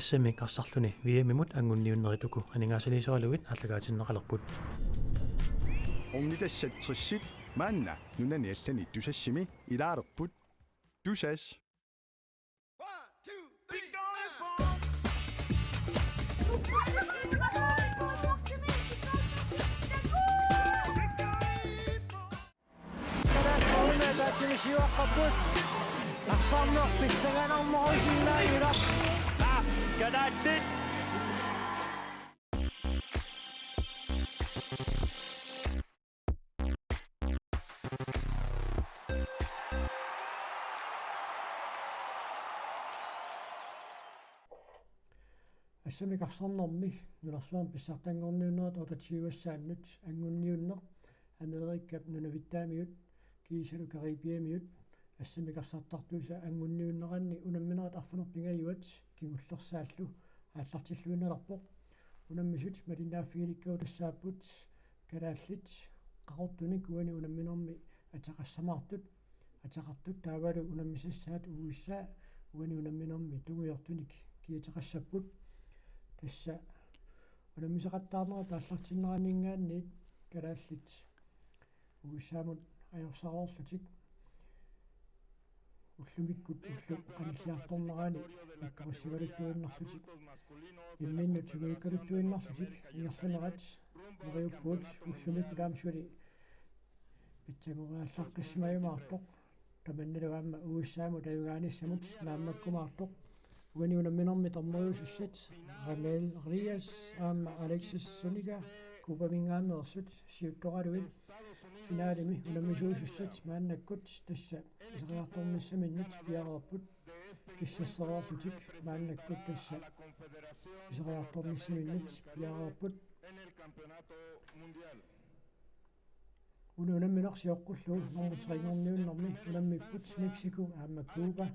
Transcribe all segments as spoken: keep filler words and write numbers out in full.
S M-ik arsarluni V M-imut anguniunnerit uku aningaasaliisoralugit aallakaatinneqalerput. Ornitassat tressit maanna nunani allani Tusassimi ilaalerput. Tusass. Kalaallit siuaqqapput. Arsarneq pissanganarmorusinnaaginnaq. Aa, kalaallit. S M-ik arsarnermi nunarsuarmi pissartanngorniunnerit otteogtyve-ssaannut anguniunneq Amerikap nunavittaamiut kiisalu Caribiamiut S M-ik arsartartuisa anguniunneranni unamminerit arfineq-pingajuat kingullersaallu aallartilluinnalerpoq. Unammisut malinnaaffigilikkagut tassaapput kalaallit qaqortunik uani unamminermi ateqassamaartut, ateqartut taavalu unammisassaat U S A uani unamminermi tungujortunik kiateqassapput. Tassa unammisaqattaarnerat aallartinneraninngaanniit kalaallit U S A-mut ajorsareerlutik ullumikkut ullut qanilliartornerani pikkorissagaluttuinnarlutik, imminnut sungiukkaluttuinnarlutik ingerlanerat neriuppugut. Ullumikkut aamma suli pitsanngoreerlaqqissimajumaartoq. Tamannalu aamma U S A-mut ajugaanissamut naammakkumaartoq. Uani unamminermi dommeriusussat Ramel Rias aamma Alexis Zuniga Cubaminngaanneersut siuttoraluit finalemi unammisuusussat maannakkut tassa iseriartornissaminnut piareerput. Kissassereerlutik maannakkut tassa iseriartornissaminnut piareerput. Una unammineq sioqqullugu nummer tre-nngorniunnermi unammipput Mexico aamma Cuba.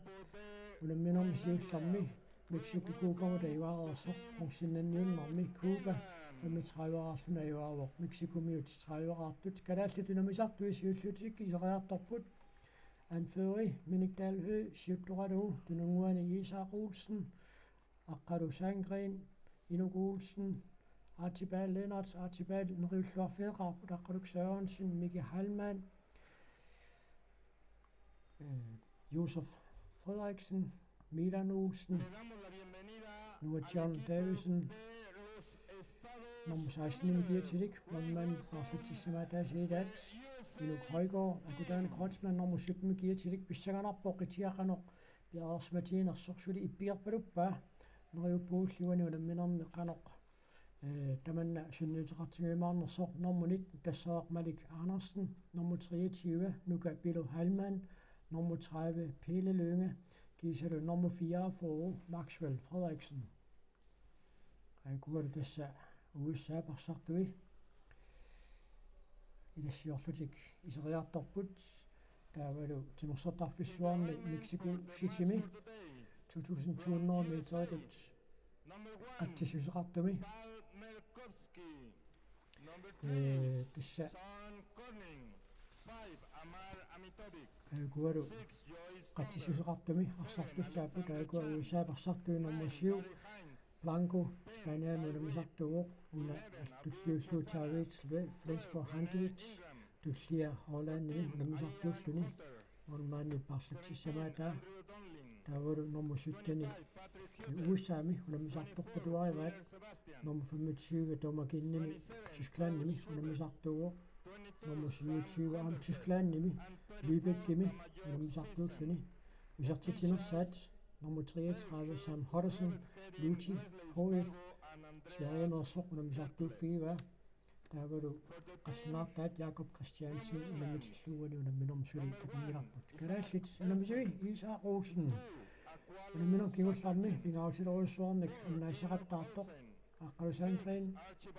Unamminermi siullermi Mexico Cuba-mut ajuareersoq, bronzennanniunnermi Cuba femogtredive-raarluni ajuaavoq. Mexicomiut tredive-raartut. Kalaallit unammisartui siulliutik iseriartorput. Anføreri Minik Dahl Høegh siuttoralugu, tununnguani Isak Olsen, Aqqalu Sandgreen, Inuk Olsen, Archibald Lennert, Archibald neriulluarfigeqaarput, Aqqaluk Sørensen, Miki Heilmann, eh, Josef Frederiksen, Milan Olsen, Noah John Davidsen, nummer seksten-imi kiatilik, målmand paarlatsissamaataasiilaat, Inuk Højgaard, Akutaan Kreutzmann, nummer sytten-imi kiatilik, pissanganarpoq qitiaqanoq piareersimatiginersoq, suli ippigerpaluppaa, neriuppuulli uani unamminermi qanoq, eh, tamanna sunniuteqartinniarnersoq. Nummer nitten tassavaq Malik Andersen, nummer treogtyve Nuka Pilo Heilmann, nummer tredive Pele Lynge, kiisalu nummer fireogfyrre Maxwell Frederiksen. Aajukua tassa U S A-p arsartui ilassiorlutik iseriartorput. Taavalu timersortarfissuarni Mexico Citymi to tusind to hundrede meteritut qatsissuseqartumi. Eh, tassa aajukua qatsissuseqartumi arsartussaapput. Aajukua U S A-p arsartui nummer syv Blanco Spaniami unammisartuuvoq, una tulliullugu David Flensborg Handewitt, tullia Hollandimi unammisartuulluni, målmandi paarlatsissamaataa. Taavalu nummer sytten U S A-mi unammisartorpatuarivaat, nummer femogtyve Thomas Kinnimi Tysklandimi unammisartuuvoq, nummer syvogtyve aamma Tysklandimi Lübeckimi unammisartuulluni. Isertitsinersaat nummer treogtredive Sam Hodderson, Luti H F, Sverigemeersoq, unammisartuuffigivaa. Taavalu qallunaartaat Jakob Christiansen unammitillugu uani unamminermi suli takunngilarput. Kalaallit unammisui Isak Olsen. Unamminerup kingullermi pingaarutilerujussuarnik annaasaqattaartoq Aqqalu Sandgreen,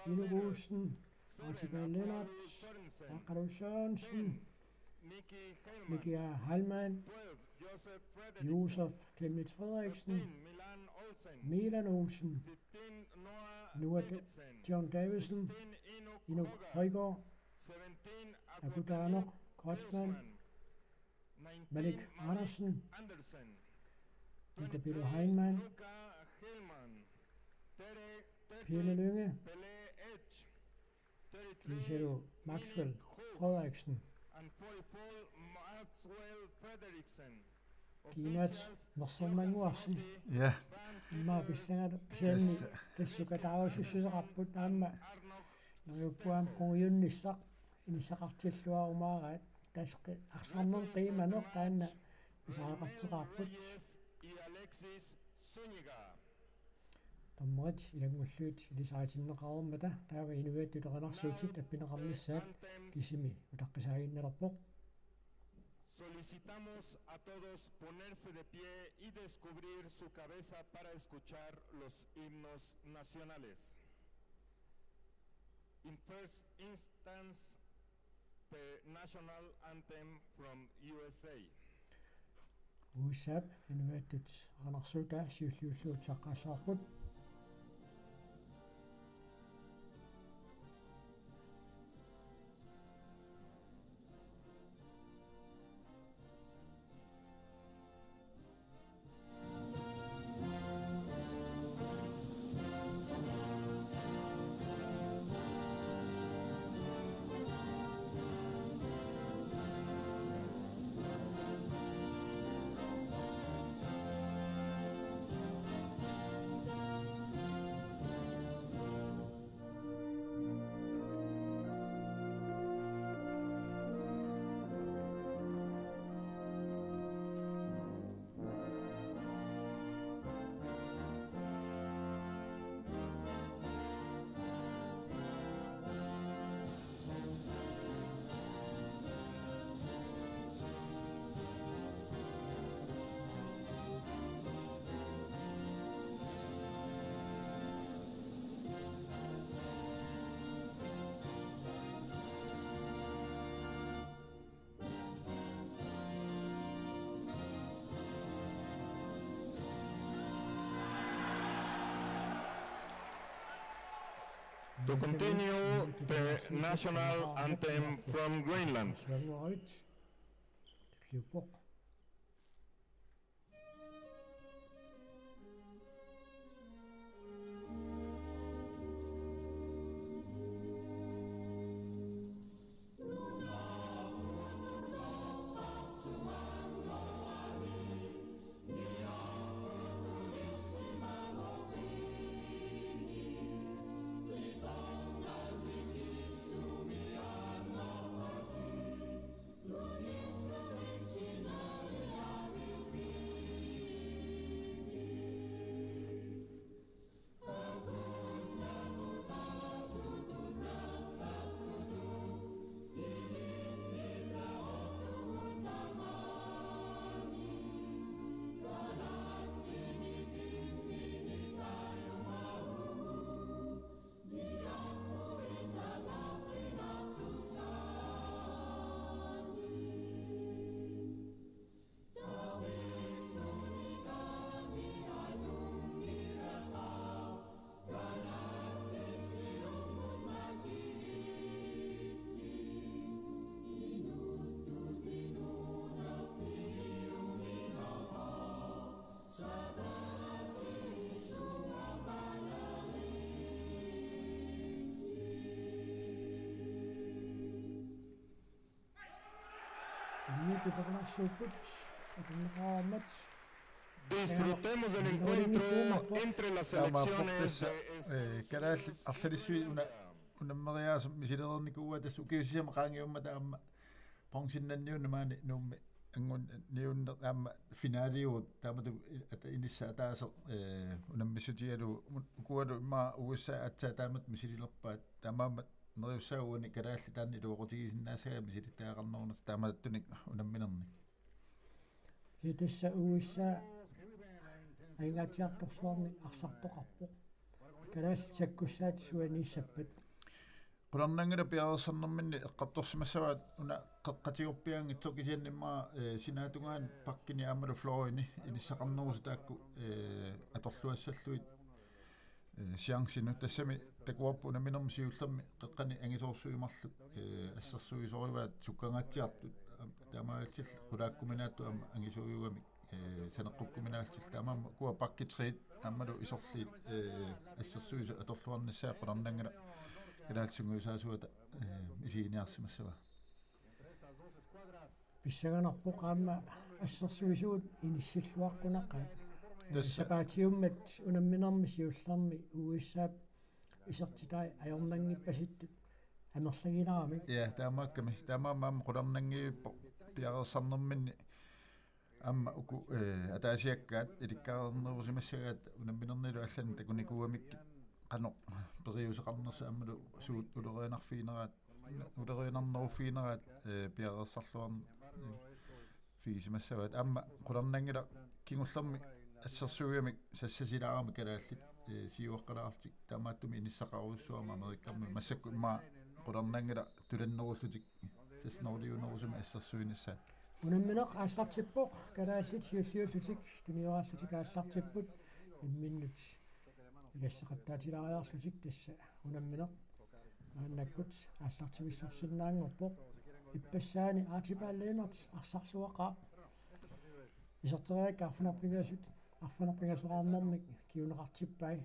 Inuk Olsen, Archibald Lennert, Aqqalu Sørensen, Miki Heilmann, Josef Chemnitz Frederiksen, Milan Olsen, Noah Da-, John Davidsen, Inuk Højgaard, Akutaanok Kreutzmann, Malik Andersen, Nuka Pilo Heilmann, Pele Lynge, Pele Edge, thirty-three, Giselu Maxwell Frederiksen, and forty-four, Maxwell Frederiksen. Kiinat nersornannguarsi. Ja. Immaqa pissangata pisianni tassa. Tassa sukataarusussuseqarput aamma. Neriuppunga aamma qungujunnissaq inissaqartilluarumaaraat. Tassa qi-, arsarneq qiimaneq taanna pisariaqartoqarput. Dommerit ilanngullugit ilisaritinneqareermata taava inuiattut aqaguarsuutit appineqarnissaat kisimi utaqqisaaginnarpoq. Solicitamos a todos ponerse de pie y descubrir su cabeza para escuchar los himnos nacionales. In first instance, the national anthem from U S A. U S A-p inuiattut aqaguarsuutaa siulliullugu saqqaassavarput. To continue the national anthem from Greenland. Inuit peqarsuupput, atorneqareermat. Disfrutemos del encuentro entre las selecciones de Estados Unidos. Kalaallit arlalissuit una unammeriaaseq misilereernikuuaat tassa ukiut sisamat qaangiummata aamma bronzenniunneq maani Nuummi angunniunneq aamma finaaliuvoq taamatut ata inissaq ataaseq unammissutigalugu ukualu immaqa U S A aatsaat taamatut misililerpaat taamaammat neriussaagut uani kalaallit taanna iluaqutigisinnaassagai misilittagaqarnerunertik taamaattunik unamminernik. Kisianni tassa U S A aingaatsiartorsuarnik arsartoqarpoq. Kalaallit sakkussaat suaniissappat. Qularnanngilaq piareersarnerminni eqqartorsimassavaat una qeqqatigoorpiaanngitsoq kisianni immaqa sinaatungaani parkini aammalu fløjini inissaqarnerusut taakku atorluassallugit chancenu tassami takuarput unamminermi siullermi qeqqani angisoorsuit marluk assersuisorivaat sukkangaatsiartut taamaalillutik qulaakkuminaattut aamma angisuujugamik ee, saneqqukkuminaallutik, taamaammat ukua bakkit treet aammalu isorliit, ee, assersuisut atorluarnissaat qularnanngilaq kalaallit sungiusaasuata, ee, isiginiarsimassavaa. Pissanganarpoq aamma assersuisut inissilluaqqunaqaat. Tassa. Sapaatiummat unamminermi siullermi U S A-p isertitai ajornanngippasittut amerlaginaramik. Ja, taamaakkami. Taamaammat aamma qularnanngivippoq piareersarnerminni aamma uku, ee, ataasiakkaat ilikkagaqarnerusimassagaat unamminernilu allani takunikuugamik qanoq periuseqarnersut aammalu suut ulorianarfigineraat, ulorianarneruffigineraat, ee, piareersarluarn-, ee, figisimassavaat. Aamma qularnanngilaq kingullermik assersuigamik sassasilaarami kalaallit, ee, siuaqqalaarlutik, taamaattumik inissaqarujussuarmik Amerikkarmiut, massakkut immaqa qularnanngilaq tulannerullutik sassinneruliunerusumik assersuinissaat. Unammineq aallartippoq, kalaallit siulliullutik tunioraallutik aallartipput, imminnut ilasseqattaatilaariarlutik, tassa unammineq maannakkut aallartimissorsinnaanngorpoq. Ippassaani Archibald Lennert arsarluaqaaq. Iserteriarakku arfineq-pingasut, arfineq-pingasoqarnermik kinguneqartippai.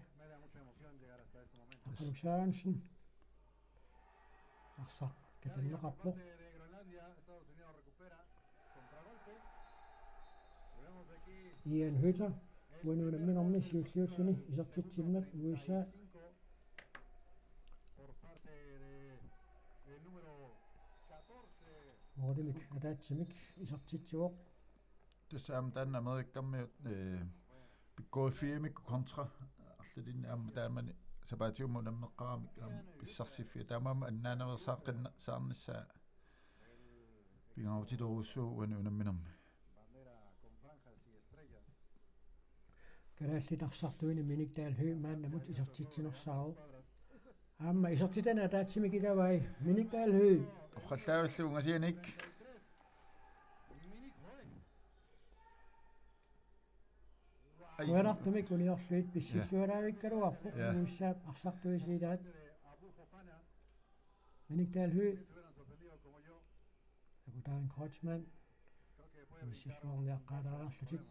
Aqqaluk Sørensen. Arsaq katanneqarpoq. Ian Høtter, uani unamminermi siulliulluni isertitsimmat, U S A. Målimik ataatsimik isertitsivoq. Tassa aamma taanna Amerikkarmiut, ee, pikkoriffiumikkut kontra arlalinni aamma taamani sapaatiummat unammeqqaramik aamma pissarsiffiat, taamaammat annaanaveersaaqqinna-, saarnissaa pingaarutilerujussuuvoq uani unamminermi. Kalaallit arsartuini Minik Dahl Høegh maannamut isertitsinersaavoq. Aamma isertitani ataatsimik ilavai Minik Dahl Høegh. Torrallaavillugu ungasianik. Ai. Qujanartumik uniorluit pissillualaavikkaluarpoq. Ja. U S A-p arsartuisa ilaat. Minik Dahl Høegh. Takutaani Kreutzmann. Missilluarniaqqaalaariarlutik.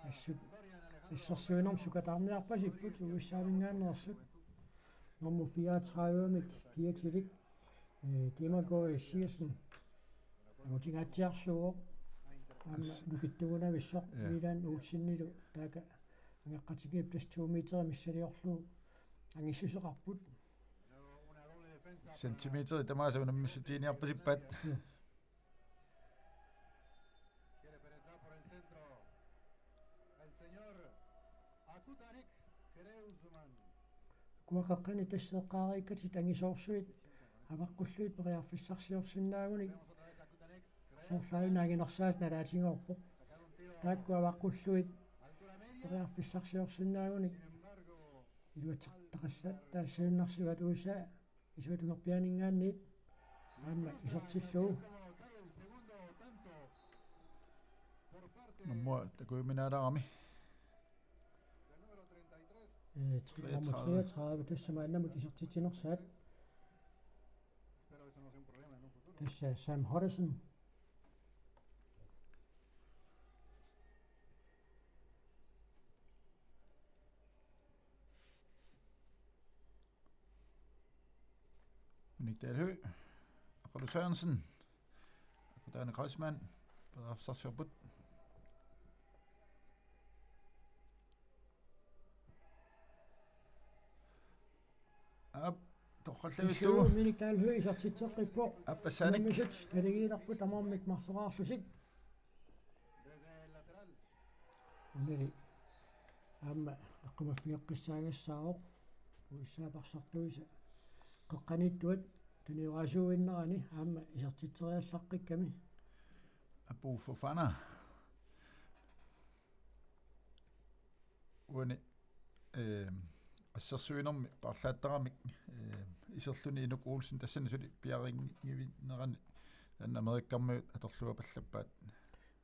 Assut assersuinermut sukataarniarpasipput U S A-minngaanneersut. Nummer fireogtredive-mik kiatilik, ee, Dimagoj Sivertsen. Angutingaatsiarsuuvoq. Aamma as-, nukittuugunavissoq. Ja. Milan Olsenilu taakku angaqqatigiipput, tassa to meter missiliorlugu angissuseqarput. Centimeter tamaasa unammissutiiniarpasippaat. Mm. Quiere penetrar por el centro el señor Akutarik Kreuzmann. Ukua qeqqani tassa eqqaareerikkatit angisoorsuit avaqqullugit periarfissarsiorsinnaagunik. Soorlu aajuna anginersaasut nalaatigoorput. Taakku avaqqullugit periarfissarsiorsinnaagunik iluatseqattaarsinnaasaannarsivat U S A. Isuatungerpiaaninngaanniit aamma isertillugu. Nummer takujuminaalaarami. Ee, tre-, nummer treogtredive, tassa maannamut isertitsinersaat. Tassa Sam Hodderson. Minik Dahl Høegh. Aqqaluk Sørensen. Akutaani Kreutzmann. Periarfissarsiorput. Aap, torrallaavissuuvoq. Minik Dahl Høegh isertitseqqippoq. Aap, tassaanik. Unammisut naligiilerput tamarmik marloraarlutik. Unali aamma eqqumaffigeqqissaagassaavoq. U S A-p arsartuisa qeqqaniittuat tunioraasuuinnarani aamma isertitseriallaqqikkami. Apu Fofana. Uani, ee, assersuinermi paarlaattaramik, ee, iserluni Inuk Olsen, tassani suli piareernerani, taanna Amerikkarmiut atorluapallappaat.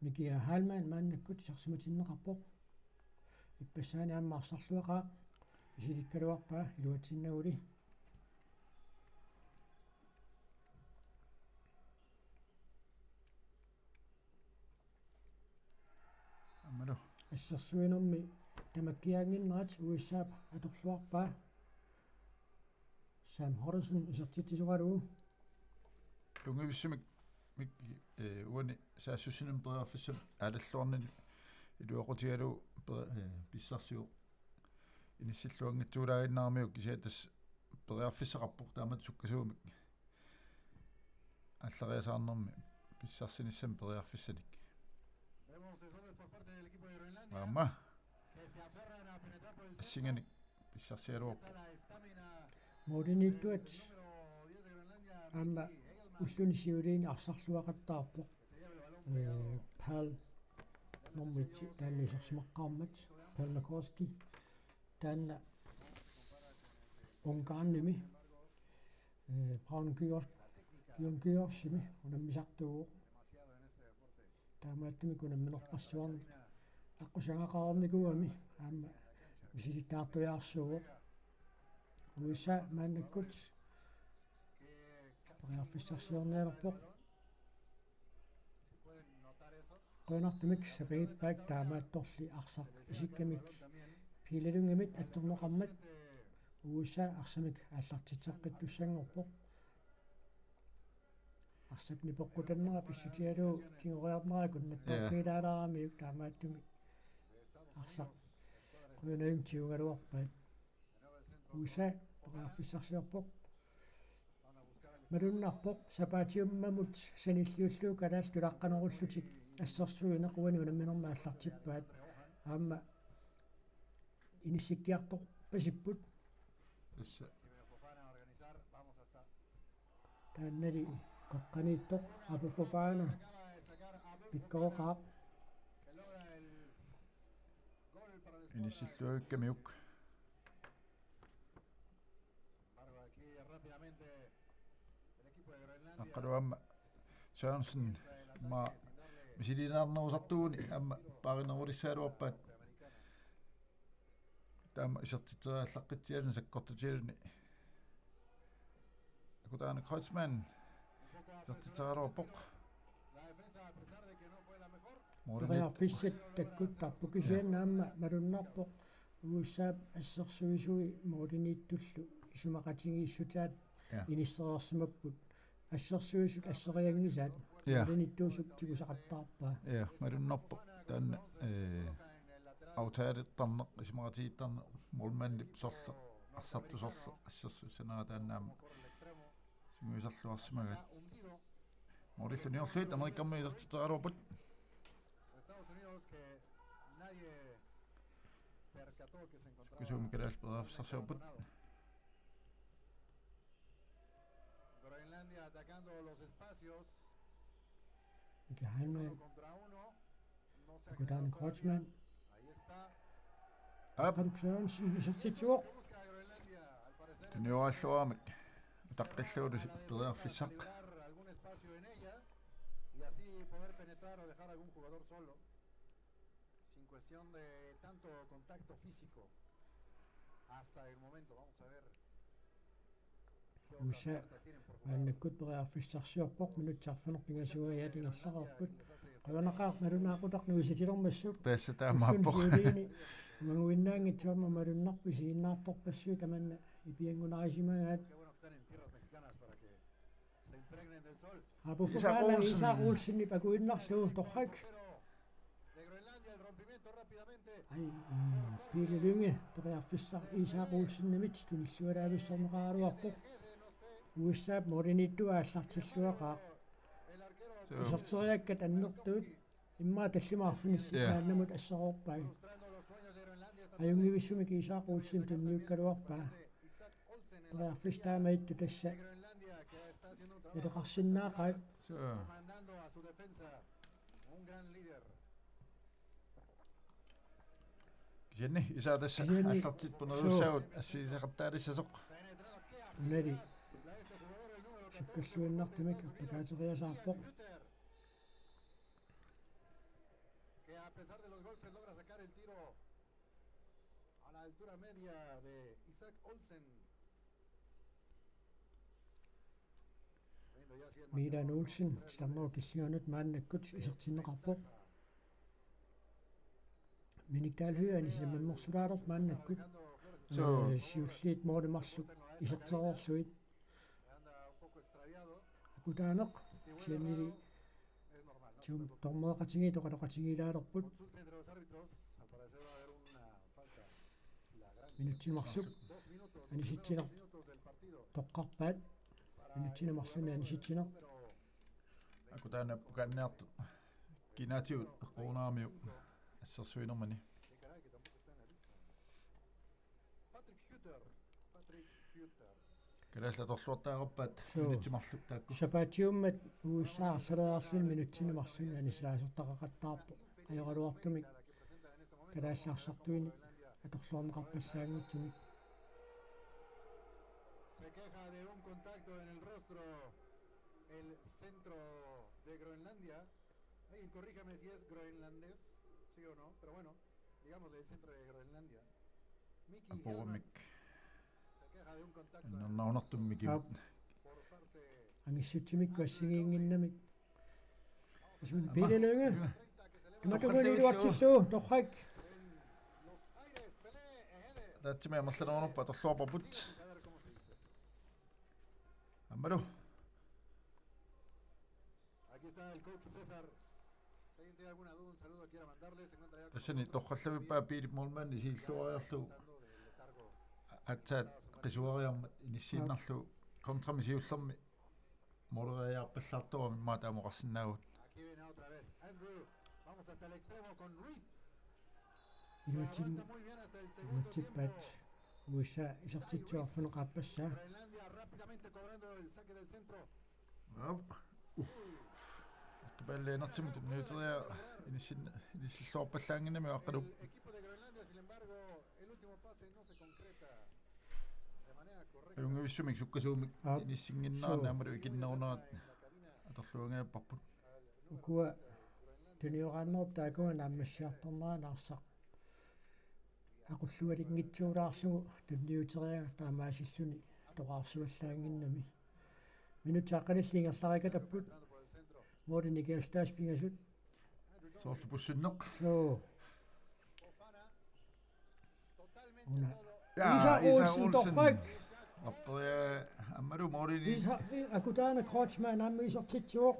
Mikia Heilmann maannakkut isersimatinneqarpoq. Ippassaani aamma arsarluaqaaq, misilikkaluarpaa iluatsinnaguli. Assersuinermi tamakkiaannginnerat U S A-p atorluarpaa. Sam Hottesen isertitsisoralugu. Tunngavissumik mik-, eh, uani saassussinermi periarfissamik aalalluarnini iluaqutigalugu peri-, eh, pissarsivoq. Inissilluanngitsuulaaginnaramiuk kisianni tassa periarfissaqarpoq taamatut sukkasuumik aallariasaarnermi pissarsinissamik periarfissanik. Aamma assinganik pissarsigaluarpoq. Mooriniittuat aamma ulluni siuliini arsarluaqattaarpoq. Eh, Pal nummer et taanna isersimaqqaarmat, Pal Makorski, taanna Ungarnimi, eh, Braun Györ-, Györ-, Györgimi unammisartuuvoq. Taamaattumik unamminerpassuarnik aqqusagaqarnikuugami aamma misilittaartujaarsuuvoq. U S A maannakkut periarfissarsiornialerpoq. Qujanartumik sapaatip-akunneri taamaattorli arsaq isikkamik Pele Lyngemit attorneqarmat U S A arsamik aallartitseqqittussanngorpoq. Arsap nipeqqutannera pissutigalugu tigoriarnera kunnattaarfigilaalaaramiuk taamaattumik arsaq qujanartumik tigugaluarpaat. U S A periarfissarsiorpoq. Malunnarpoq sapaatiummamut sanilliullugu kalaallit tulaqqanerullutik assersuineq uani unamminermi aallartippaat. Aamma inissikkiartorpasipput. Tassa. Taannali qeqqaniittoq Abu Fofana pikkooqaaq. Inissilluakkamiuk. Aqqalu aamma Sørensen ma misiliinnarnerusartuuguni aamma paarinerulissagaluarpaat. Taama isertitseriallaqqitsialuni sakkortutigaluni. Akutaana Kreutzmann isertitseraluarpoq. Mooriniit- Periarfissat takkuttarput kisianni aamma malunnarpoq U S A-p assersuisui mooriniittullu isumaqatigiissutaat Ja. inissereersimapput. Assersuisut asserianngisaat. Ja. Mooriniittuusup tigusaqattaarpaa. Ja, malunnarpoq. Taanna, eh, aftaleqartarneq, isumaqatigiittarneq, målmandip sorleq, arsartut sorleq, assersuussanera taanna aamma sungiusarluarsimagaat. Målillu niorlugit Amerikkarmiut isertitseraluarput. Sukkasuumik kalaallit periarfissarsiorput. Groenlandia atacando los espacios. Mika Heilmann. Uno contra uno. No se ha Akutaana generado todavía. Kreutzmann. Ahí está. Aap. Aqqaluk Sørensen isertitsivoq. Busca a Groenlandia, al parecer. Tunioraalluaramik. Utaqqillugulu periarfissaq. Liberar algún espacio en ella y así poder penetrar o dejar algún jugador solo. Sin cuestión de tanto contacto físico. Hasta el momento, vamos a ver qué otras U S A cartas tienen por jugar. Maannakkut periarfissarsiorpoq, minutsit arfineq-pingasut aatsaat ingerlareerput. Qujanaqaaq nalunaaqutaq nuisatilermassuk. Tassa taamaappoq. Ulluni siuliini umaguinnaanngitsoq aamma malunnarpoq isiginnaartorpassuit tamanna ipianngunarisimagaat. Qué bueno que están en tierras mexicanas para que Abu Isak Fofana Olsen. Isak Olsenip akuinnarlugu torrak. Ai, mm, Pele Lynge periarfissaq Isak Olsenimit tunillualaavissorneqaraluarpoq. U S A-p mooriniittua aallartilluaqaaq. Suu. Iserteriakkat annertuut. Immaqa tallimaarfinillit Ja. Maannamut assereerpai. Ajunngivissumik Isak Olsen tunniukkaluarpaa. Periarfissaq taamaattut tassa. Ileqarsinnaaqaat. Suu. Kisianni Isak tassa Kisianni aallartippoq Suu. Nerussagut assigiseqattaalissasoq. Unali. Sukkalluinnartumik appakaateriasaarpoq. Que a pesar de los golpes logra sacar el tiro a la altura media de Isak Olsen. Milan Olsen, titarnerup killinganut maannakkut isertinneqarpoq. Minik Dahl Høegh anisitsinni nammersulaalerpoq maannakkut. Suu. Eh, siulliit måli marluk isertereerlugit. Akutaaneq kisiannili tium tormeeqatigiit oqaloqatigiilaalerput. Minutsinik marluk anisitsineq toqqarpaat. Minutsinik marlunnik anisitsineq. Akutaanap pukaanniartut kinaatigut eqqorunaramiuk assersuinermini. Kalaallit atorluartariaqarpaat. Suu. Minutsinik marluk taakku. Sapaatiummat U S A arlaleriarluni minutsinik marlunnik anisilaasortaqaqattaarpoq. Ajoraluartumik kalaallit arsartuinik atorluarneqarpallaanngitsumik. Se queja de un contacto en el rostro el centro de Groenlandia. Alguien corríjame si es groenlandés, sí o no, pero bueno, digamos del centro de Groenlandia. Miki Apuramik. Hellman se queja de un contacto en el rostro. Annernaunartumik. Aap. Por parte. Angissutsimik assigiinnginnamik. Asmik Pele Lynge. Imatut iluatsillugu, torrak. Tatsimi amerlanerunarput atorluarparput. Aammalu. Aquí está el coach César. Si alguien tiene alguna duda, un saludo, quiera mandarle, se encuentra ya con tassani nosotros. Torrallavippaa Piilip målmandi siilluariarlugu. Disfrutando del letargo. Aatsaat qisuariarmat inissiinnarlugu kontramik siullermik måleriaarpallaartuarmat aamma oqarsinnaavugut. Aquí viene otra vez Andrew. Vamos hasta el extremo con Ruiz. Iluatsin-, iluatsippaat U S A isertitsivoq arfineq-aappassaa. Groenlandia rápidamente cobrando el saque del centro. Aap. Uff. Akipalliinertimut tunniuteriaraa inissin-, inissilluarpallaannginnami aqqalup. El equipo de Groenlandia, sin embargo, el último pase no se concreta de manera correcta. Ajunngivissumik sukkasuumik. Aap. Inissinnginnerani. Suu. Aammalu ikinnerunerat atorluanngilluinnarparput. Ukua tunioraannerup taakkua naammassiartornerani arsaq aqullualinngitsuulaarlugu tunniuteriaraa taamaasilluni atoraarsuallaannginnami. Minutsit aqqanillit ingerlarikatapput. Målinik ikiassutaasut pingasut. Soorlu pussunneq. Suu. Una. Ja, Isak Isak Olsen, Olsen. Torrak. Aammalu målini. Isak, Akutaana Kreutzmann aamma isertitsivoq.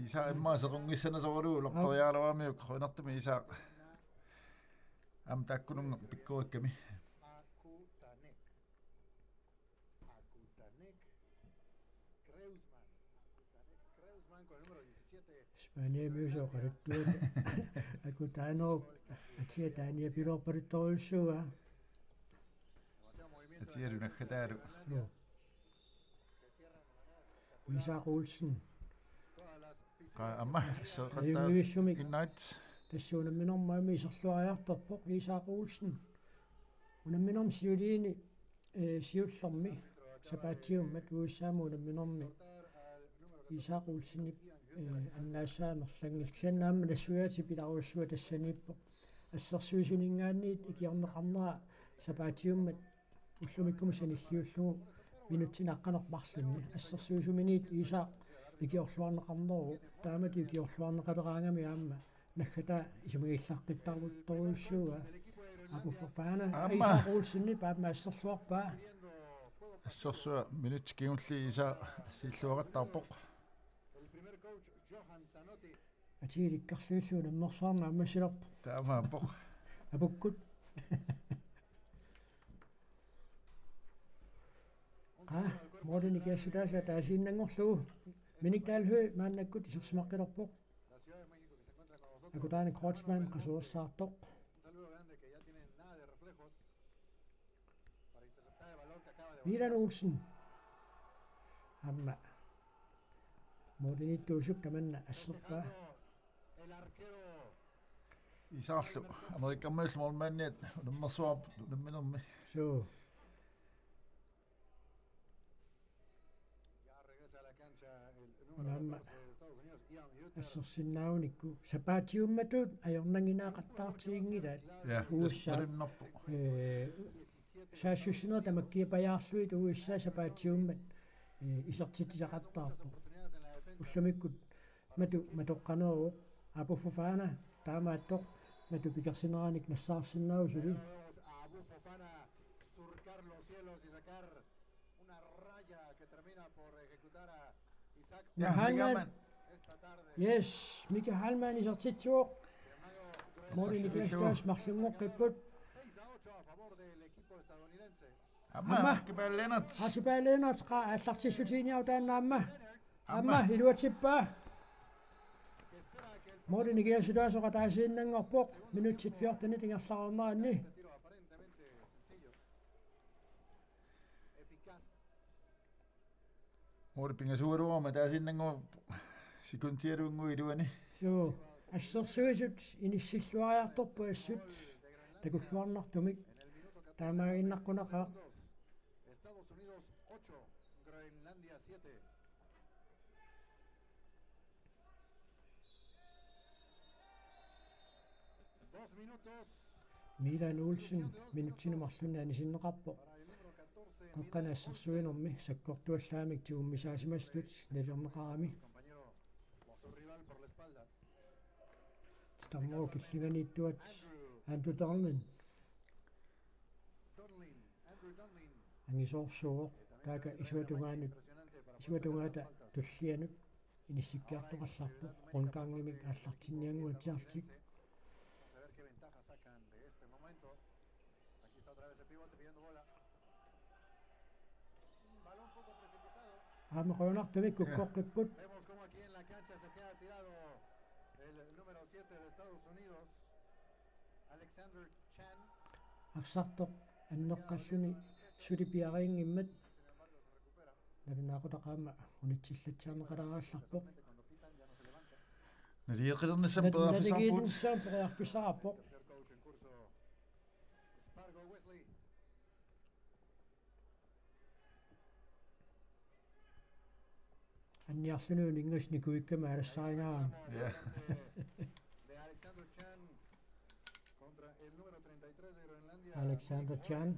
Isak immaqa sequnngissanasoralugu ulorparialuaramiuk qujanartumik Isak. Aamma taakkununnga pikkorikkami. Spaniamiusoq oqaluttuat. Akutaanooq atia taaniapiloorpaluttorujussuuaa. Atialu naggataalu. Joo. Isak Olsen. Qa-, aamma, seqattaar-, ajunngivissumik. Innait. Tassa unamminermi aamma iserluariartorpoq Isak Olsen. Unamminermi siuliini, eh, siullermi sapaatiummat U S A-mut unamminermi Isak Olsenip, eh, annaassaa amerlanngilaq. Kisianni aamma nassuiaatit pilaarujussuaq tassaniippoq. Assersuisuninngaanniit ikiorneqarnera sapaatiummat ullumikkumut sanilliullugu minutsini aqqaneq-marlunni. Assersuisuminiit Isak ikiorluarneqarneruvoq. Taamatut ikiorluarneqaleraangami aamma naggataa isumagillaqqittartorujussuuaa. Abu Fofana. Aamma. Isak Olsenip aamma asserluarpaa. Assersuaq minutsit kingulliit Isak siilluaqattaarpoq. Atilikkarluillu unammersuarneq aamma silarpoq. Taamaappoq. Apukkut. Qa, målinik ikiassutaasut ataasiinnanngorlugu. Minik Dahl Høegh maannakkut isersimaqqilerpoq. Akutaani Kreutzmann qasuersaartoq. Milan Olsen. Aamma. Måliniittuusup tamanna asserpaa. Isaklu Amerikamiullu målmandiat unammersuarput unamminermi. Suu. Aamma assersinnaavunikku sapaatiummatut ajornannginneqattaartiginngilaat. Ja, U S A. Tassa malunnarpoq. Eh, saassussinerit tamakkiapajaarlugit U S A sapaatiummat, eh, isertitsisaqattaarpoq. Ullumikkut matu matoqqaneruvoq. Abu Fofana taamaattoq matu pikersineranik nassaarsinnaavoq suli. Ja, Heilmann. Heilmann. Yes, Mika Heilmann isertitsivoq. Måli nikiassutaasa marlunngoqqipput. Aamma, aamma. Archibald Lennert. Archibald Lennert, qaa aallartissutiginiaruk taanna aamma. Aamma. Aamma, iluatsippaa. Måli nikiassutaasoq ataasiinnanngorpoq, minutsit fjortenit ingerlareerneranni. Måli pingasuugaluaruma ataasiinnanngorpoq, sekundialunnguit iluanni. Suu, assersuisut inissilluariartorput assut takulluarnartumik. Taamaaginnaqqunaqa. Estados Unidos ocho, Groenlandia siete. Dos minutos. Milan Olsen minutsini marlunni anisinneqarpoq. Qeqqani assersuinermi sakkortuallaamik tigummisaasimasutut nalilerneqarami. Titarnerup killinganiittuat Andrew Donlin. Angisoorsuuvoq taakku isuata tungaanut, isuata tungaata tullianut inissikkiartoqallarpoq, rundgangimik aallartinniannguatsiarlutik. Aamma qujanartumik kukkoqqipput. Arsartoq anneqqalluni suli piariinngimmat. Nalunaaqutaq aamma unitsillatsiarneqaleriarlarpoq. Naligeqqilernissamut periarfissaqarpugut. Naligiinnissamut periarfissaqarpoq. Anniarluni uninngasut nikuikkami aalassarigaarami. Ja. Alexander Chan.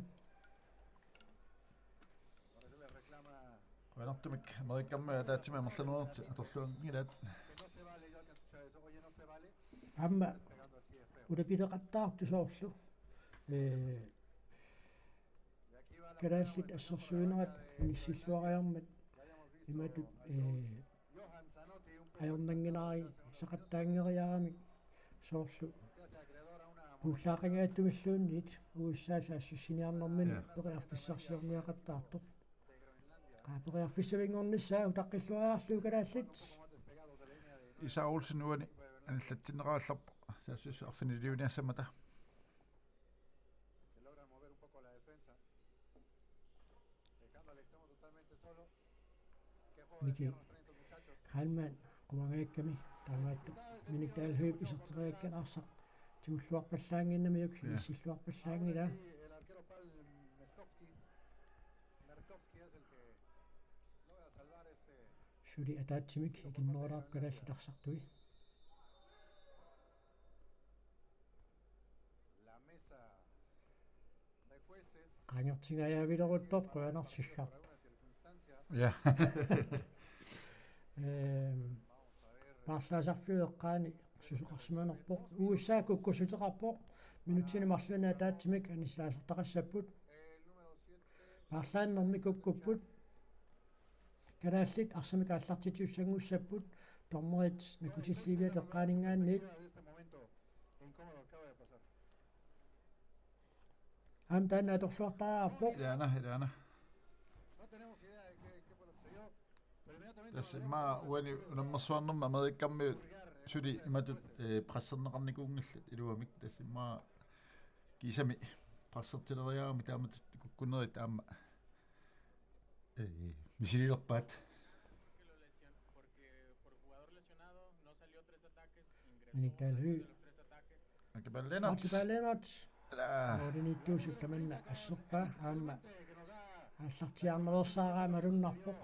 Qujanartumik Amerikami ataatsimik amerlanerit atorluanngilaat. Aamma ulapileqattaartut soorlu. Ee, kalaallit assersuinerat inissilluariarmat imatut, ee, ajornanngilarisaqattaanngeriaramik soorlu puullaaqangaattumilluunniit U S A saassussiniarnermini. Ja. Periarfissarsiorniaqattaartoq. Qaa periarfissavinngornissaa utaqqilluariarlugu kalaallit. Isa Olsen uani anillatsinneqarallarpoq saassussip arfiniliuniassammata. Miki Heilmann quangajakkami taamaattoq Minik Dahl Høegh iserteriakkani arsaq tigulluarpallaannginnamiuk. Ja. Inissilluarpallaanngilaa. Suli ataatsimik ikinnerulaarput kalaallit arsartui. Qaangertingajaavileruttorpoq qujanarsiggartoq. Ja. Ehm, paarlaasarfiup eqqaani susoqarsimanerpoq. U S A kukkussuteqarpoq. Minutsini marlunni ataatsimik anisilaasortaqassapput. Paarlaannermi kukkupput. Kalaallit arsamik aallartitsissutissanngussapput. Dommerit nakkutilliiviat eqqaaninngaanniit. Aamma taanna atorluartariaqarpoq. Ilaana, ilaana. Tassa immaqa uani unammersuarnermi Amerikami suli imatut, eh, presserneqarnikuunngillat iluamik. Tassa immaqa kiisami pressertileriarami taamatut kukkunerit aamma, eh, misililerpaat. Minik Dahl Høegh. Archibald Lennert. Archibald Lennert. Ila. Målimiittuusut tamanna asserpaa aamma aallartiaarnereersaaraa malunnarpoq.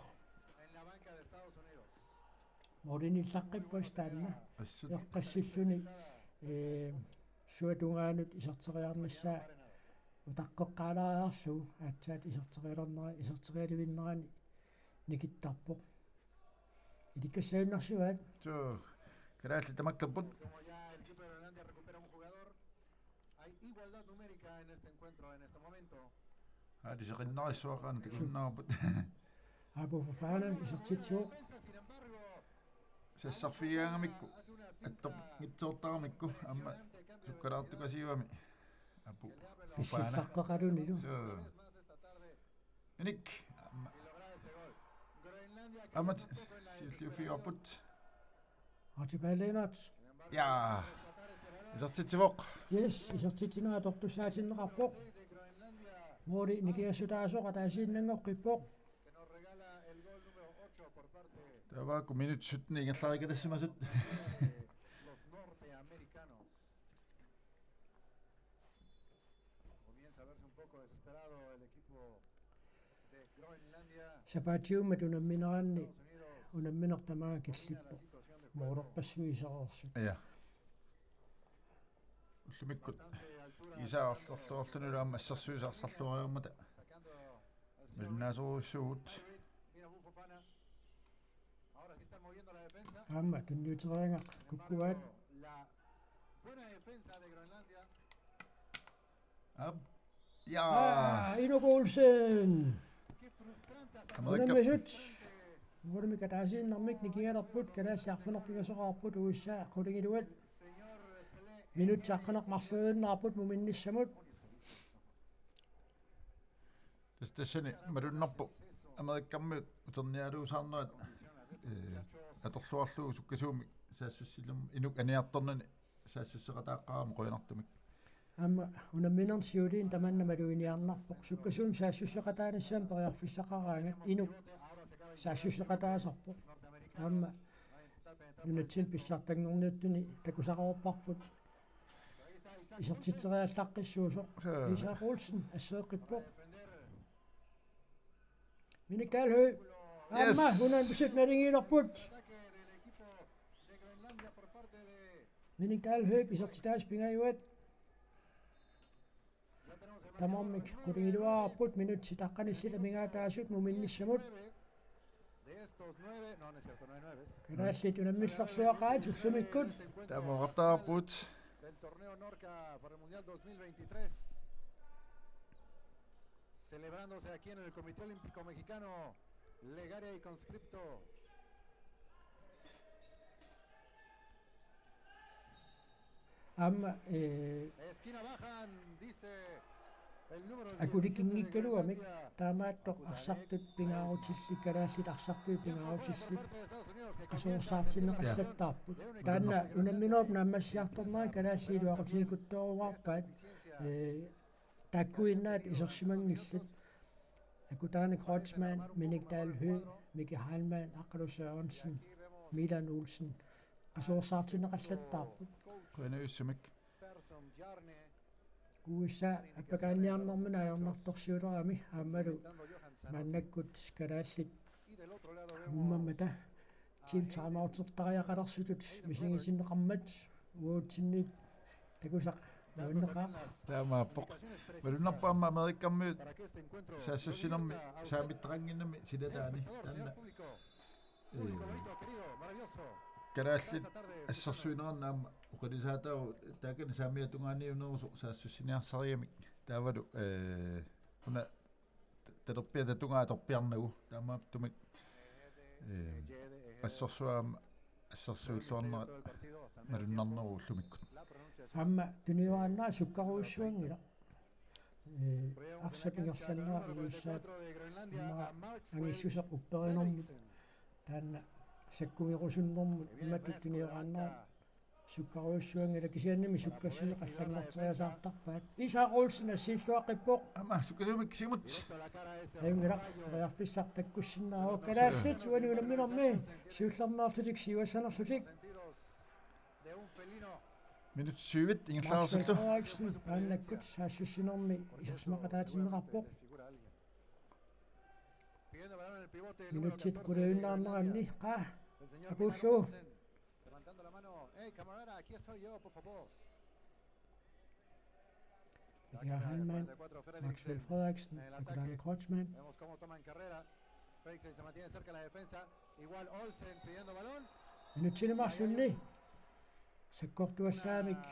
Målimiillaqqippoq taanna. Assut. Eqqassilluni, ee, suatungaanut iserteriarnissaa utaqqeqqaalaariarlugu aatsaat iserterialernera-, iserterialivinnerani nikittarpoq. Ilikkassagunarsuaat. Suu, kalaallit tamakkerput. Como ya el equipo de Groenlandia recupera un jugador, hay igualdad numérica en este encuentro, en este momento. Aali seqinnarissuaqaana takusinnaavarput. Apu Fofana isertitsivoq. Sassarfigigaangamikku. Attorngitsoortaramikku. Aamma sukkalaartukasiugami. Apu Fofana. Pissaqqeqalunilu. Suu. Inik. Aamma. Aamma siulliuffigivarput. Archibald Lennert. Ja. Isertitsivoq. Yes, isertitsinera atortussaatinneqarpoq. Mooli nikingassutaasoq ataasiinnanngoqqippoq. Taavaakku minut sytten ingerlarikatassimasut. Los norteamericanos. Comienza a verse un poco desesperado el equipo de Groenlandia. Sapaatiummat unammineranni Estados Unidos unammineq tamaanga domina la killippoq. situación de juego. Moorerpassuit isereersut. Ja. Ullumikkut. Iisa arlerluarlunilu aamma assersuisarluariarmata. Sacando al señor Malunnaasorujussuuvugut. Mira, Fofana. Ahora sí están moviendo la defensa. Aamma tunniuteriagaq kukkuaat. La buena defensa de Groenlandia. Aap. Ja. Aa, Inuk Olsen. Qué frustrante ha Amerika. Unammisut. Moorimi ataasiinnarmik nikingalerput, kalaallit arfineq-pingasoqarput, U S A qulingiluat. Minut saqqaneq-marluinnarput muminnissamut. Tassa tassani malunnarpoq Amerikamiut uternialuusaarnerat, eh, atorluarlugu sukkasuumik saassussilermat Inuk aniartornani saassusseqataaqqaarami qujanartumik. Aamma unamminerni siuliini tamanna maluginiarnarpoq. Sukkasuumik saassusseqataanissamut periarfissaqaraangat Inuk saassusseqataasarpoq. Aamma nunatsinni pissartanngorniuttuni takusaqarparput. Isertitseriallaqqissuusoq. Isak Olsen asseeqqippoq. Minik Dalhøj. Aamma Yes. Unammisut naligiilerput. Minik Dalhøj isertitaasut pingajuat. Tamarmik qulingiluaarput minutsit aqqanillit amigaataasut muminnissamut. De estos nueve, no, no es cierto, no hay nueve. Kalaallit unammillersuaqaat ullumikkut. Taama oqartarput. Del torneo Norca para el Mundial dos mil veintitrés. Celebrándose aquí en el Comité Olímpico Mexicano, Legaria y Conscripto. Aamma, eh, Esquina bajan, dice el número akulikinngikkaluamik, taamaattoq arsartut pingaarutillit, kalaallit arsartut pingaarutillit qasuersaartinneqallattaarput. Taanna unamminerup naammassiartornera kalaallit iluaqutigikkuttoruarpaat, eh, taakkuinnaat isersimanngillat. Akutaani Kreutzmann, Minik Dalhøj, Miki Heilmann, Aqqalu Sørensen, Milan Olsen qasuersaartinneqallattaarput. Qujanarujussuarmik. U S A appakaanniarnermini ajornartorsiulerami aammalu maannakkut kalaallit amummammata team timeoutertariaqalersutut misigisinneqarmat uatsinnit takusaq nuanneqaaq. Taamaappoq. Malunnarpoq aamma Amerikamiut saassussinermi saamittaqannginnami silataani. Taanna. Ee, kalaallit assersuinerannut aamma oqilisaataavoq taakani saamiata tungaaniunnerusoq saassussiniarsarigamik. Taavalu, ee, una t-, talerpiata tungaa atorpiarnagu. Taamaattumik, ee, assersuut aamma assersuilluarnerat malunnarneruvoq ullumikkut. Aamma tuniuaannaa sukkarujussuanngilaq. Ee, arsap ingerlannera ilussaat aamma angissuseq upperinermut taanna sakkugerusunnermut imatut tuniuaannaa sukkarujussuanngilaq, kisiannimi sukkassuseq allanngorteriasaartarpaat. Isak Olsen assiilluaqqippoq. Aamma sukkasuumik kisimut. Ajunngilaq, periarfissaq takkussinnaavoq. Kalaallit uani unamminermi siullermeerlutik siuassanerlutik. Minut syvit Maxwell ingerlareersuttoq. Frederiksen maannakkut saassussinermi isersimaqataatinneqarpoq. Minutsit quliunnaarneranni qaa apuullugu. Levantando la mano. Hey, camarada, aquí estoy yo, por favor. Miki Heilmann, Maxwell Frederiksen, Akulaani Kreutzmann. Vemos cómo toman carrera. Frederiksen se mantiene cerca de la defensa. Minutsini marlunni sakkortuallaamik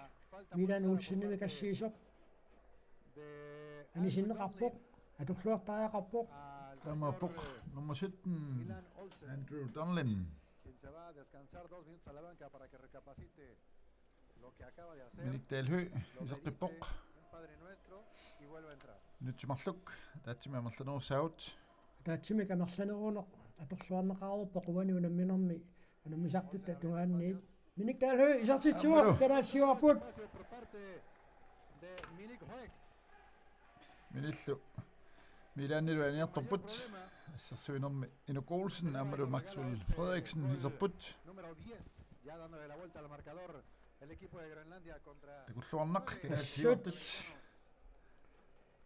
Milan Olsenimik assigisoq anisinneqarpoq, atorluartariaqarpoq. Taamaappoq nummer sytten, Andrew Donlin. Minik Dahl Høegh iseqqippoq. Minutsit marluk ataatsimik amerlanerussaagut. Ataatsimik amerlaneruneq atorluarneqareerpoq uani unamminermi unammisartutta tungaanniit. Minik Dahl Høegh isertitsivoq. Aammalu. Kalaallit siuarput. Minillu Milanilu aniartorput. Assersuinermi Inuk Olsen aammalu Maxwell Frederiksen iserput. Takulluarnaq. Assut.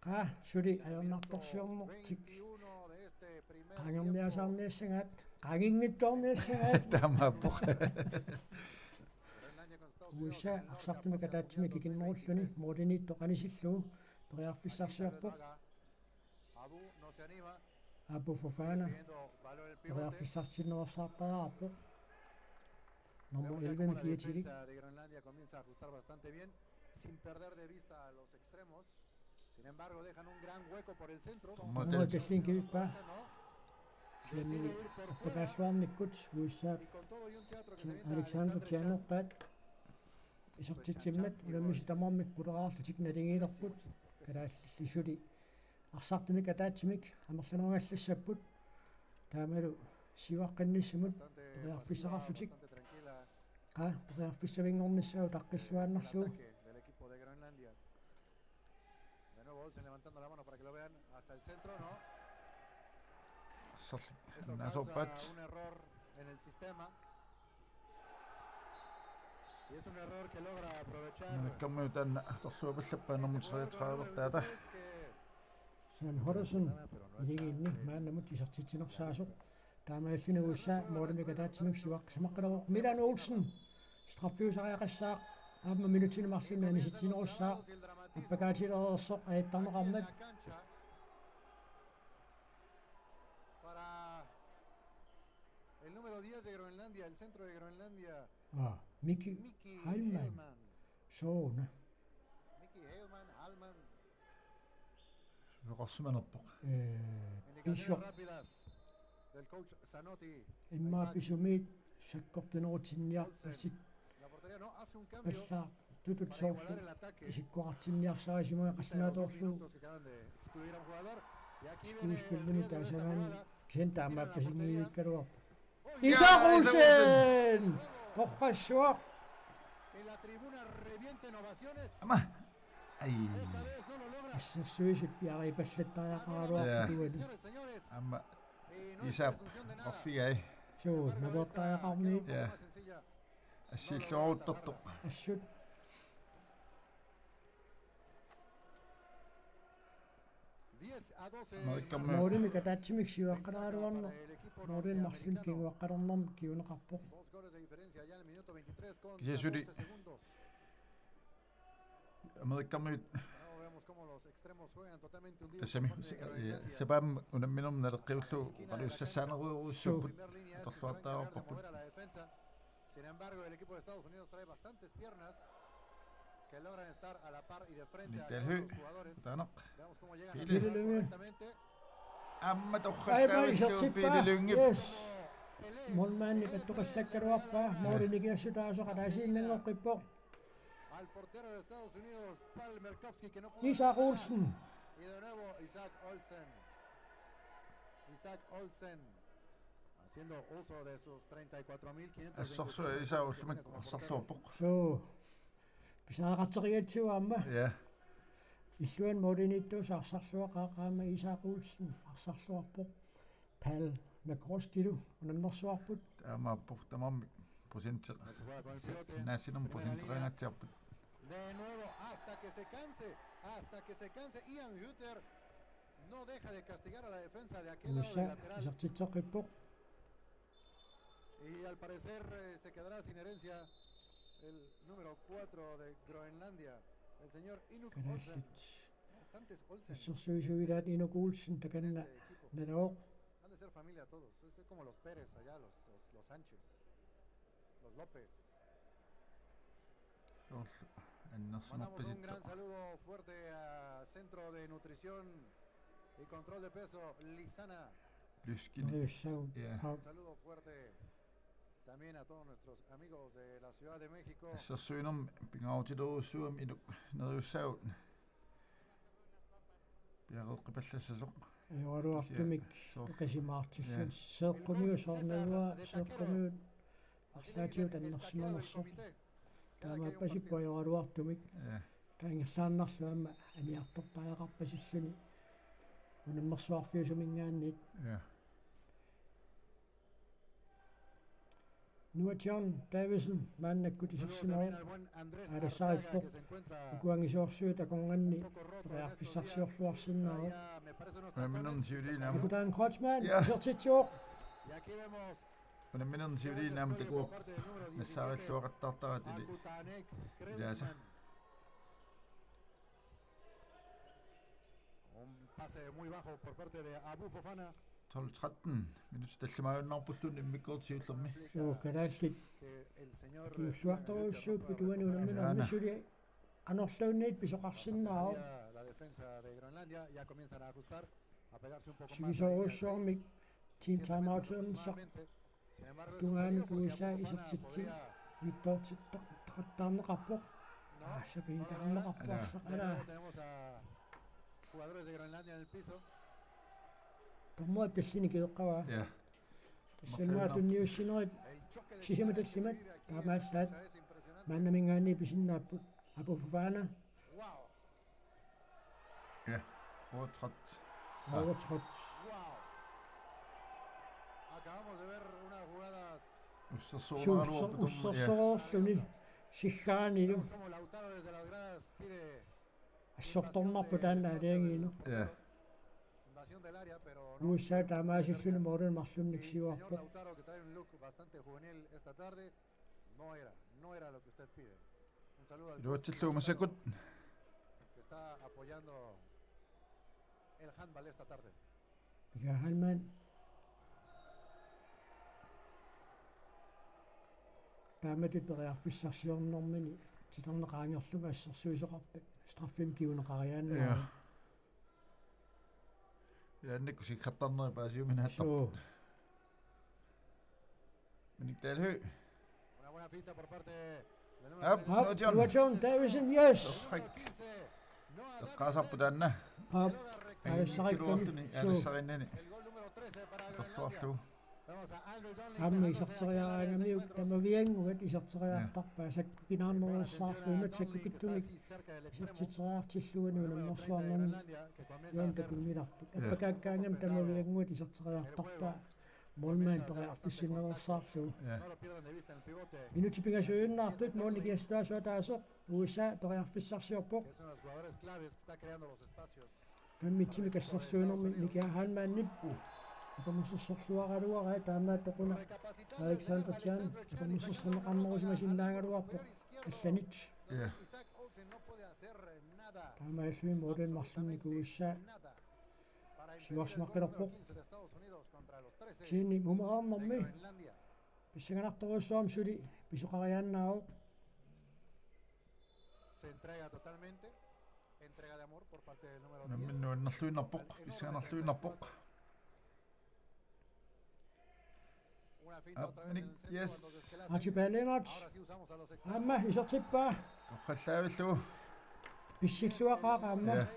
Qaa, suli ajornartorsiornertik. Qaangerniasaarniassagaat, qaanginngitsoorniassagaat. Taamaappoq. U S A arsartumik ataatsimik ikinnerulluni, målimiittoq anisillugu, periarfissarsiorpoq. Abu Fofana, periarfissarsiornersaartariaqarpoq. Nummer elleve-mik kiatilik. Sin embargo, dejan un gran hueco por el centro. Vamos a ver. Nummer elleve-mik kivippaa. Kisiannili orpataalluarnikkut U S A Alexander Tjernerpaat isertitsimmat unammisut tamarmik quleraarlutik naligiilerput. Kalaallilli suli arsartumik ataatsimik amerlanerugallassapput. Taamalu siuaqqinnissamut periarfissaqarlutik. Qaa, periarfissavinngornissaa utaqqilluaannarlugu. De nuevo Olsen levantando la mano para que lo vean hasta el centro, ¿no? Arsarluni. Esto causa un error en el sistema. Y es un error que logra aprovechar. Maannakkut taanna atorluapallappaa nummer treogtredive-taata. Sam Hodderson iligiinni maannamut isertitsinersaasoq. Taamaalilluni U S A målimik ataatsimik siuaqqisimaqqillugu. Milan Olsen straffiusariaqassaaq. Aamma minutsini marlunni anisitsinerussaaq. Appakaatilereersoq ajattarneqarmat. Para el número diez de Groenlandia, el centro de Groenlandia. Aa, Miki Heilmann. Sooruna. Miki Heilmann, Heilmann. Suloqarsimanerpoq. Ee, indicaciones rápidas del coach Zanotti. Immaqa pisumiit sakkortunerutinniarpasippallaartutut. Pallaartutut soorlu isikkoqartinniarsarisimavoq qallunaatoorlugu. Skuespillimik taasagaanni kisianni taamaappasinngikkaluarpoq. Isak Olsen! Torrassuaq! Aamma. Ai. Assersuisut piareerpallattariaqaraluarput uani. Aamma Isak orfigai. Suu, naluartariaqarniit. Ja. Assilluaruttortoq. Assut. Amerikkarmiut. Målimik ataatsimik siuaqqileraluarneq. Målimik marlunnik kinguaqqalernermik kinguneqarpoq. Kisianni suli Amerikkarmiut. Tassami, eh, sapaammi unamminermi naleqqiullugu oqaluussassaanerulerujussuupput. Atorluartariaqarparput. Sin embargo, el equipo de Estados Unidos trae bastantes piernas que logran estar a la par y de frente a los jugadores. Taanaq. Veamos cómo llegan a jugar correctamente. Aamma torrassuaq. Pele Lynge. Yes. Målmandi kattoqallakkaluarpaa, måli nikingassutaasoq ataasiinnanngoqqippoq. Al portero de Estados Unidos, Paul Merkovsky, que no pudo. Isak Olsen. Y de nuevo Isak Olsen. Isak Olsen. Haciendo uso de sus treinta y cuatro mil quinientos. Assorsuaq Isak ullumi arsarluarpoq. Suu. Pisariaqartigigatsigu aamma. Ja. Illuanni målimiittuusoq arsarluaqaaq aamma Isak Olsen arsarluarpoq. Paul Merkovskylu unammersuarput. Taamaappoq tamarmik procenti-, naasinermi procenteqangaatsiarput. De nuevo, hasta que se canse, hasta que se canse. Ian Hutter no deja de castigar a la defensa de aquel lado del lateral. Isertitseqqippoq. Y al parecer, eh, se quedará sin herencia el número cuatro de Groenlandia, el señor Inuk Olsen. Bastantes Olsen. Assersuisuilaat Inuk Olsen takanna nalooq. Familia todos, es como los Pérez allá, los, los, los Sánchez, los López. Soorlu Mandamos un gran annersimarpasittoq. Saludo fuerte a Centro de Nutrición y Control de Peso, Lisana. Lyskini. Neriussagut. Ja. Aap. Un saludo fuerte también a todos nuestros amigos de la Ciudad de México. Assersuinermi pingaarutilerujussuugami inuk neriussaagut. Piareeqqipallassasoq. Ajoraluartumik Soorlu. Eqisimaartilluni. Ja. Seeqqumiut soorunalua, seeqqumut arlaatigut annersimanersoq. Taamaappasippoq ajoraluartumik. Ja. Taangersaannarlu aamma aniartortariaqarpasilluni. Unammersuarfiusuminngaanniit. Ja. Noah John Davidson maannakkut isersimasoq. Aalisarippoq. Ukuangisoorsuit akornanni periarfissarsiorluarsinnaavoq. Unamminermi siuliini aamma. Akutaan Kreutzmann Ja. isertitsivoq. Y aquí vemos Unamminermi siuliini aamma takuvoq. Nassaarilluaqattaartaraat ili. Ilaasa. Un pase muy bajo por parte de Abu Fofana. Tolv tretten minutsit tallimaajunnaarpulluunniit immikkoortut siullermi. Suu, kalaallit Que el señor kiulluartorujussuupput uani unamminermi. Suli anorluunniit pisoqarsinnaavoq. La defensa de Groenlandia ya comienzan a ajustar, a pegarse un poco más. Sivisoorujussuarmik team timeout-erneq tungaanut U S A isertitsi mittoortittoqattaarneqarpoq. Aa, sapiitaarneqarpoq. Ala. Dommeri tassani kiveqqavaa. Ja. Tassanngaanniit tunniussinerit sisamat tallimat taamaallaat maannaminngaanniit pisinnaapput. Abu Fofana. Ja. Otte tretten. Otte tretten. Acabamos de ver una jugada. Ussersoorluni. Ussersoorluni. Siggaanilu. Como Lautaro desde las gradas pide Assortornarpoq taanna aalajangiineq. Ja. Invasión del área, pero U S A taamaasilluni målip marlunnik siuarpoq. Lautaro, que trae un look bastante juvenil esta tarde, no era, no era lo que usted pide. Un saludo al Iluatsillugu massakkut. Que está apoyando el handball esta tarde. Mika Heilmann. Taamatut periarfissarsiornermini titarneq qaangerlugu assersuisoqarpat straffimik kinguneqariaannaa. Ja. Ilaannikkut sikkartarneri paasiuminaattarput. Suu. Minik Dalhøj. Aap, Noah John. Noah John Davidson, yes. Eqqaasarpoq taanna. Aap, aalisarikkami. Suu. Aalisarinnani. Atorluarlugu. Aamma iserteriaraangamiuk tamaviannguat iserteriartarpaat, sakkukinaarnerussaarlugu, imatut sakkukitsumik iserteriartillugu unammersuarnermi uani takunngilarput. Appakaakkaangami tamaviannguat iserteriartarpaat. Målmand periarfissinnerussaarlugu. Ja. Minutsit pingasuinnaartut målmandip ataaseq U S A periarfissarsiorpoq. Femmitsimik assersuinermi Mika Heilmannip apermusersorluaraluaraa, taamaattoq una Alexander Chan apermusersorneqarnerusimasinnaagaluarpoq allanit. Ja. Taamaalilluni målip marlunnik U S A siuarsimaqqilerpoq. Chani mumereernermi pissanganartorujussuarmik suli pisoqariaannaavoq. Se entrega totalmente. Entrega de amor por parte del número Unammineq diez. Nuannerluinnarpoq, pissanganarluinnarpoq. Una finta otra vez en el centro, Yes. cuando desquelasen. Archipel Lennert. Ahora sí usamos a los Aamma extremos. Isertippaa. Torrallaavillugu. Pissilluaqaaq aamma. Ja.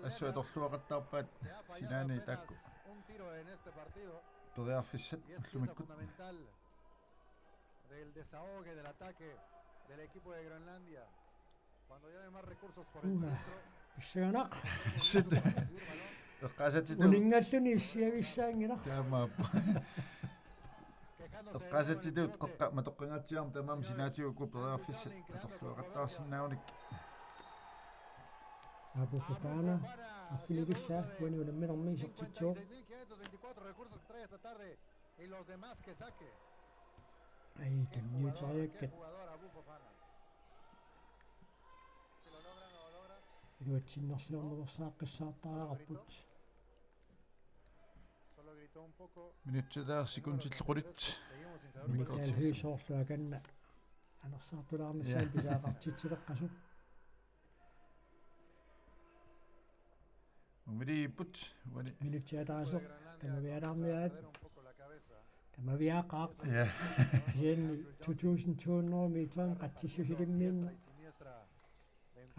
Assut atorluaqattaarpaat sinaani taakku. Un tiro en este partido. Periarfissat Y es pieza ullumikkut. Fundamental del desahogue, del ataque del equipo de Groenlandia. Cuando ya no hay más recursos por el Uha. Centro, Pissanganaq. Sit. Eqqaasatsitut. Uninngalluni issiavissaanngilaq. Taamaappoq. quejándose de Eqqaasatsitut nuevo en el qeqqa matoqqanngaatsiarami tamaat sinaatigut periarfissat atorluaqattaarsinnaanngillat. Abu Fofana. Arfinilissaa uani unamminermi isertitsivoq. Cincuenta y seis mil quinientos veinticuatro recursos que trae esta tarde. Y los demás que saque. Ai, tunniuteriakkat. Jugador Abu Fofana. Si lo logra, no lo logra. Iluatsinnerluarnerussaaqqissaartariaqarput. Solo grita. Minutsit taakku sekundit qulit. Michael Høegh soorlu akanna anersaartulaarnissaa. Ja. Pisariaqartitsileqqasoq. Umidiipput, uani. Minutsit ataaseq tamaviaalaarniaat. Tamaviaaqaaq. Ja. Kisianni to tusind to hundrede meter qatsissusilimmiinneq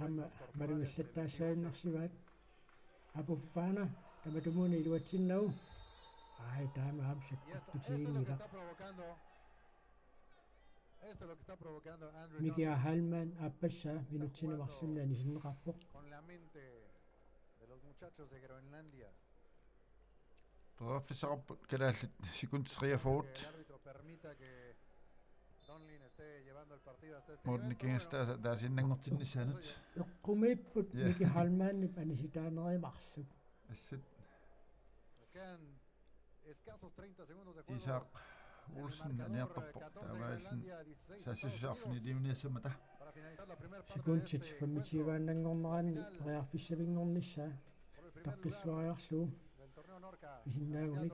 aamma malugillattaassagunarsivaat. Abu Fofana tamatumuuna iluatsinnagu. Ai, taama aamma sakkortutiginngilaq. Miki Heilmann aappassaa minutsini marlunni anisinneqarpoq. Periarfissaqarput kalaallit sekundit treogfyrre. Morten Kingastaa taasiinnanngortinnissaanut. Eqqumiipput. Ja. Miki Heilmannip anisitaanerit marluk. Assut. Isak Olsen aniartorpoq. Taamaalilluni saassussuseq arfiniliuniassammata. Sekundit femogtyve-annanngorneranni periarfissavinngornissaa taqqilluariarlugu pisinnaagunik.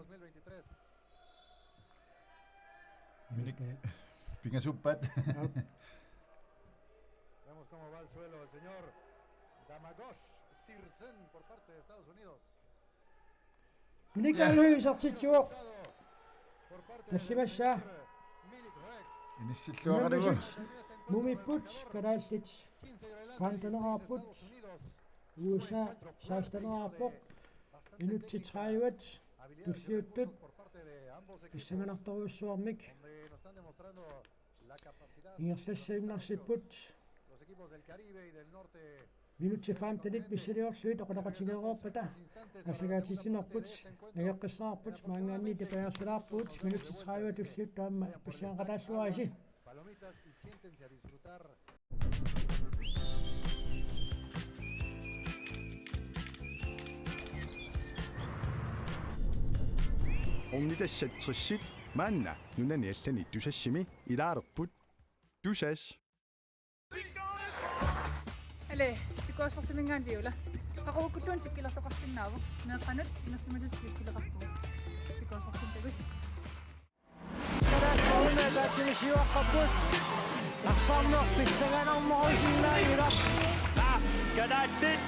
Minik. Minik. Pingasuppat. Aap. Vemos cómo va al suelo el señor Damagosh Sirsen por parte de Estados Unidos. Michael Høegh isertitsivoq. Tassimassaa. Inissilluaqalugu. Unammisut mumipput, kalaallit femteneraarput. U S A seksteneraarpoq. Minutsit tredive tulliuttut pissanganartorujussuarmik ingerlassagunarsipput. Minutsit femtenit missiliorlugit oqaloqatigeereerpata aallakaatitsinerput nangeqqissaarput, maanngaanniit tapajarsalaarpugut. Minutsit tredive tulliuttut aamma pissanganaqataalluarisi. Ornitassat tressit maanna nunani allani Tusassimi ilaalerput. Tusass. Ale, T K Sportiminngaanniit Viola. Qaqugukkulluunniit sikkilertoqarsinnaavoq. Meeqqanut inersimatut sikkileqarpugut. T K Sportimik takuss. Kalaallit taakkunani siuaqqapput. Arsarneq pissanganarnerusinnaanngilaq. Aa, kalaallit